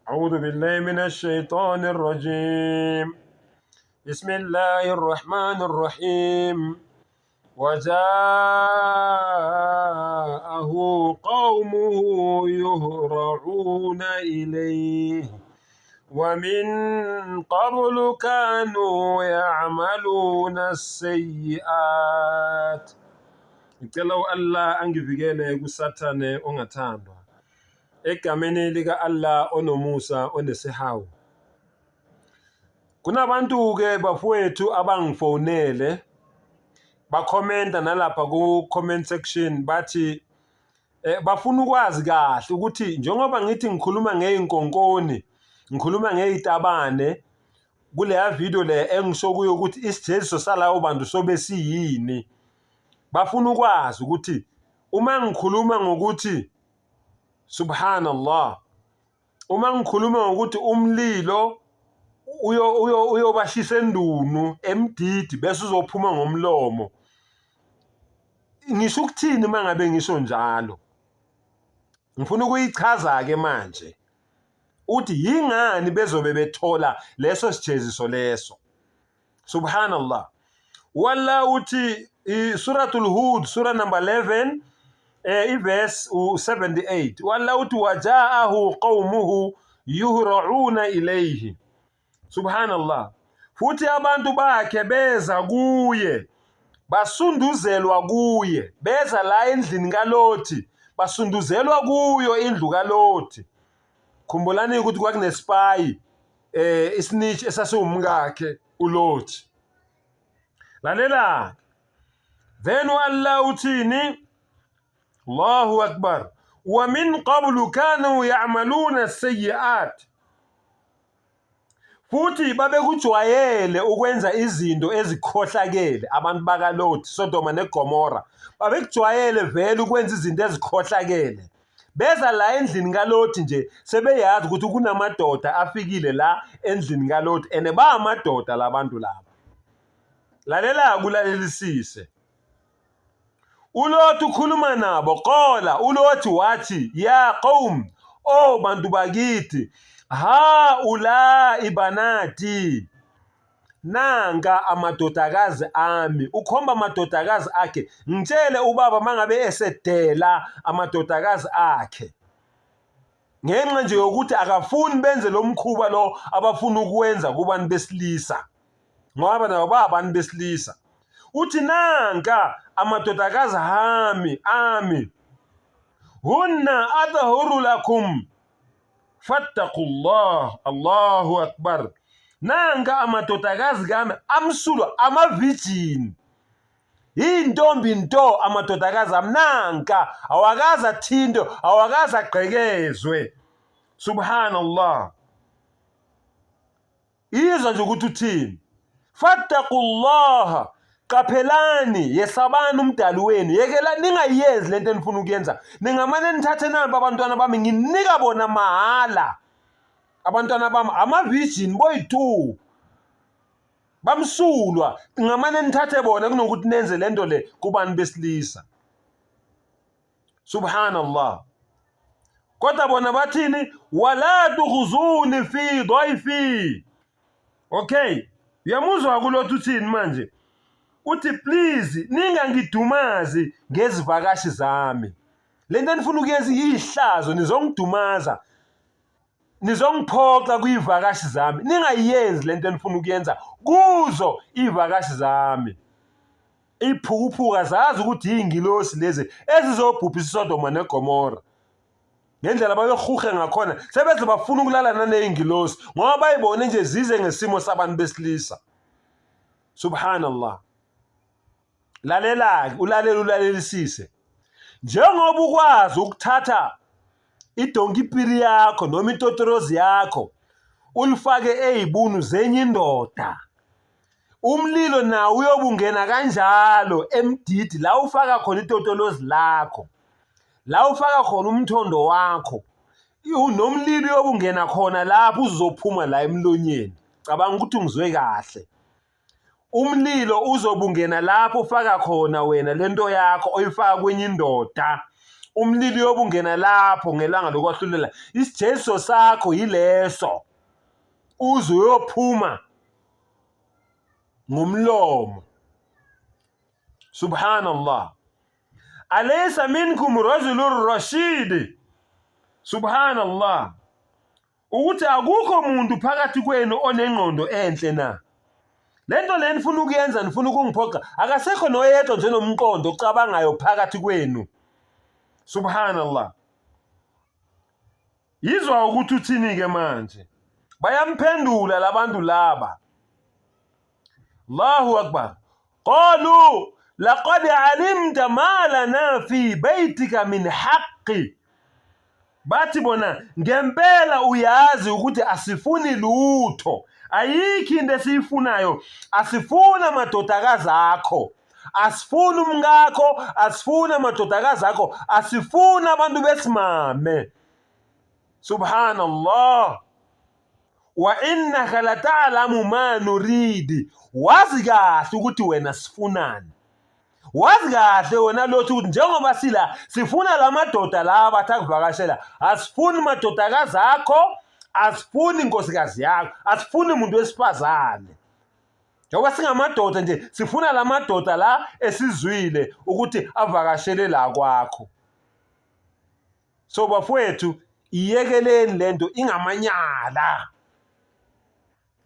أعوذ بالله من الشيطان الرجيم. بسم الله الرحمن الرحيم. وجاءه قومه يهرعون إليه ومن قبل كانوا يعملون السيئات. Ngicela u-Allah angivikele kuSathane ongathandwa. Egameni lika-Allah onomusa onesihawu. Kunabantu-ke bafowethu abangifonele bakhomenta nalapha ku-comment section bathi bafuna ukwazi kahle ukuthi njengoba ngithi ngikhuluma ngey'nkonkoni, ngikhuluma ngey'tabane kuleya video le engisho kuyo ukuthi isijeziso salabo bantu sobe siyini. Bafuna ukwazi ukuthi uma ngikhuluma ngokuthi subhanallah, uma ngikhuluma ngokuthi umlilo uyobashisa endunu emdidi bese uzophuma ngomlomo, ngisho ukuthini uma ngabe ngisho njalo? Ngifuna ukuyichaza-ke manje uthi yingani bezobe bethola leso sijeziso leso. Subhanallah. Walla uthi Suratul Hud, sura number 11, iverse 78. Walla uthi wajaahu qawmuhu yuhra'una ilayhi. Subhanallah. Futhi abantu bakhe beza kuye, basunduzelwa kuye, beza la endlini kaLothi, basunduzelwa kuyo indlu kaLothi. Khumbulani ukuthi kwakunesipayi isnitch esasiwumkakhe uLothi. Lalela. Then u-Allah uthini? Allahu Akbar. Wa min qablu kanu ya'maluna as-sayyi'at. Futhi babekujwayele ukwenza izinto ezikhohlakele abantu bakaLothi, Sodoma neGomora. Babekujwayele vele ukwenza izinto ezikhohlakele. Beza la endlini kaLothi nje sebeyazi ukuthi kunamadoda afikile la endlini kaLothi ene bamadoda labantu laba. Lalela kulalelisise. uLothi ukhuluma nabo, qola uLothi wathi ya qawm, o bantu bakithi, ha ula ibanati, nanka amadodakazi ami. Ukhomba amadodakazi akhe. Ngitshele ubaba mangabe esedela amadodakazi akhe ngenxa nje yokuthi akafuni benze lo mkhuba lo abafuna ukuwenza kubantu besilisa, ngoba nabo babantu besilisa. Uthi nanka amadodakazi ami, hunna adhuru lakum fattaqullah. Allahu akbar. Nanka amadodakazi kami amsulwa, amavirgin, yintombi nto amadodakazi ami, nanka awakaze athintwe, awakaze agqekezwe. Subhanallah. Izwa nje ukuthi uthini. Fattaqullaha, qaphelani, yesabani umdali wenu, yekela ningayenzi lento enifuna ukuyenza. Ningamane nithathe nampa abantwana bami, nginika bona mahhala. Abantwana bami ama-virgin boyi-2, bamsulwa, ngamane nithathe bona kunokuthi nenze lento le kubantu besilisa. Subhanallah. Kodwa bona bathini? Wala tukhuzuni fi dhaifi. Okay, uyamuzwa kulothi uthini manje? Uthi please ningangidumazi ngezivakashi zami. Lento enifuna ukuyenza iyihlazo, nizongidumaza, nizongiphoxa kuyivakashi zami. Ningayenzi lento enifuna ukuyenza kuzo iy'vakashi zami. Iphukuphuka zazi ukuthi yiy'ngilosi lezi ezizobhubhisa iSodoma neGomora. Ngendlela ababehuhe ngakhona, sebeze bafuna ukulala naney'ngilosi ngoba bayibone nje zize ngesimo sabantu besilisa. Subhanallah. Lalela-ke, ulalele ulalelisise. Njengoba ukwazi ukuthatha idonkipiri yakho noma itotorozi yakho ulifake ey'bunu zenye indoda, umlilo nawo uyobungena kanjalo emdidi la ufaka khona itotolozi lakho, la ufaka khona umthondo wakho, nomlilo uyobungena khona lapho uzophuma la emlonyeni. Cabanga ukuthi ungizwe kahle. Umlilo uzobungena lapho ufaka khona wena lento yakho oyifaka kwenye indoda. Umlilo uyobe ungena lapho ngelanga lokwahlulela. Isijeziso sakho yileso. Uze uyophuma ngomlomo. Subhanallah. Alaysa minkum rajulun rashid. Subhanallah. Ukuthi akukho muntu phakathi kwenu onengqondo enhle na? Lento le nifuna ukuyenza nifuna ukungiphoqa akasekho noyedwa nje nomqondo ocabangayo phakathi kwenu. Subhanallah. Yizwa ukuthi uthini ke manje. Bayamphendula labantu laba. Allahu Akbar. Qalu laqad alimta ma lana fi baytika min haqqi. Bathi bona ngempela uyazi ukuthi asifuni lutho. Ayikho into esiyifunayo. Asifuni amadodakazi akho. Asifuni umkakho, asifuni amadodakazi akho, asifuni abantu besimame. Subhanallah. Wa innaka lata'lamu ma nuridi, wazi kahle ukuthi wena sifunani. Wazi kahle wena Lothi ukuthi njengoba sila sifuna la madoda laba athi akuvakashela, asifuni madodakazi akho, asifuni inkosikazi yakho, asifuni muntu wesifazane. Njengoba singamadoda nje sifuna la madoda la esizwile ukuthi avakashele la kwakho. So bafowethu iyekeleni lento ingamanyala.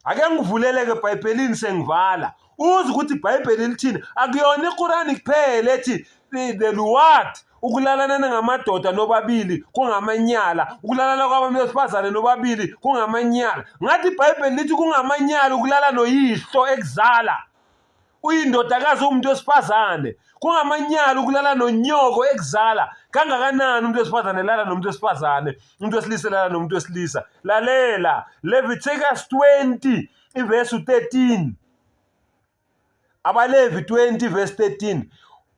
Ake ngivuleleke eBhayibhelini sengivala. Uze ukuthi iBhayibheli lithini. Akuyona iQurani kuphela ethi the luwad ukulalana ngamadoda nobabili kungamanyala, ukulalana kwabantu besifazane nobabili kungamanyala. Ngathi iBhayibheli lithi kungamanyala ukulala noyihlo ekuzala. Uyindodakazi umuntu wesifazane. Kungamanyala ukulala nonyoko ekuzala. Kangakanani umuntu wesifazane elala nomuntu wesifazane, umuntu wesilisa elala nomuntu wesilisa. Lalela Leviticus 20 ivesi 13. AbaLevi 20 verse 13.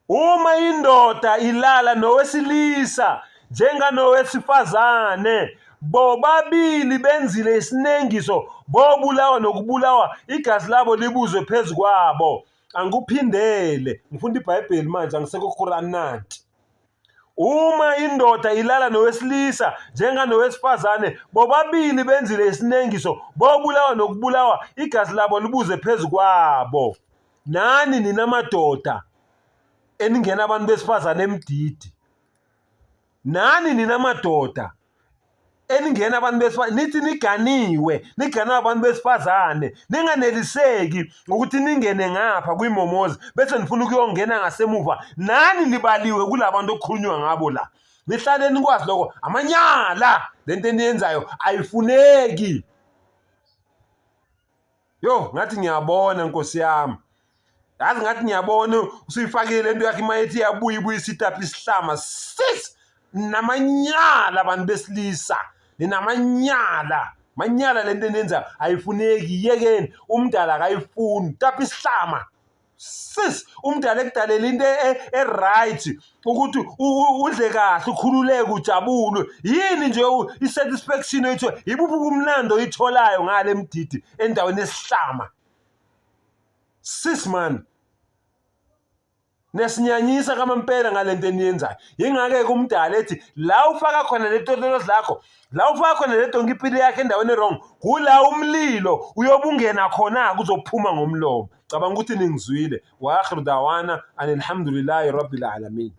Uma indoda ilala nowesilisa njenganowesifazane, bobabili benzile isinengiso, bobulawa nokubulawa, igazi labo libuzwe phezu kwabo. Angikuphindele, ngifunda iBhayibheli manje, angisekho Quran nanti. Uma indoda ilala nowesilisa njenganowesifazane, bobabili benzile isinengiso, bobulawa nokubulawa, igazi labo libuze phezu kwabo. Nani nina madoda eningena abantu besifazane emdidi, nani nina madoda eningena abantu besifazane nithi niganiwe nigana abantu besifazane ninganeliseki ngokuthi ningene ngapha kwimomozi bese nifuna ukuyongena ngasemuva nani nibaliwe kulabantu okukhulunywa ngabo la nihlale nikwazi lokho amanyala lento eniyenzayo ayifuneki. Yo, ngathi ngiyabona Nkosi yami. Yazi ngathi ngiyabona usuyifakile lento yakhe uma ethi iyabuya ibuyisa itapi isihlama. Sis! Namanyala abantu besilisa. Ninamanyala. Manyala lento eniyenzayo ayifuneki yekeni. Umdala akayifuni. Tapa isihlama. Sis, umdala ekudalela into e-right ukuthi udle kahle ukhululeke ujabule. Yini nje i-satisfaction oyithola? Yibuphi ubumnandi oyitholayo ngale mdidi endaweni esihlama? Sis man. Nesinyanyisa kamampela ngalento eniyenzayo. Yingake umdala ethi la ufaka khona le totolozi lakho, la ufaka khona le donki ipili yakhe endaweni wrong, kula umlilo uyobungena khona kuzophuma ngomlomo. Cabanga ukuthi ningizwile. Wa akhiru dawana anilhamdulillahi rabbil alamin.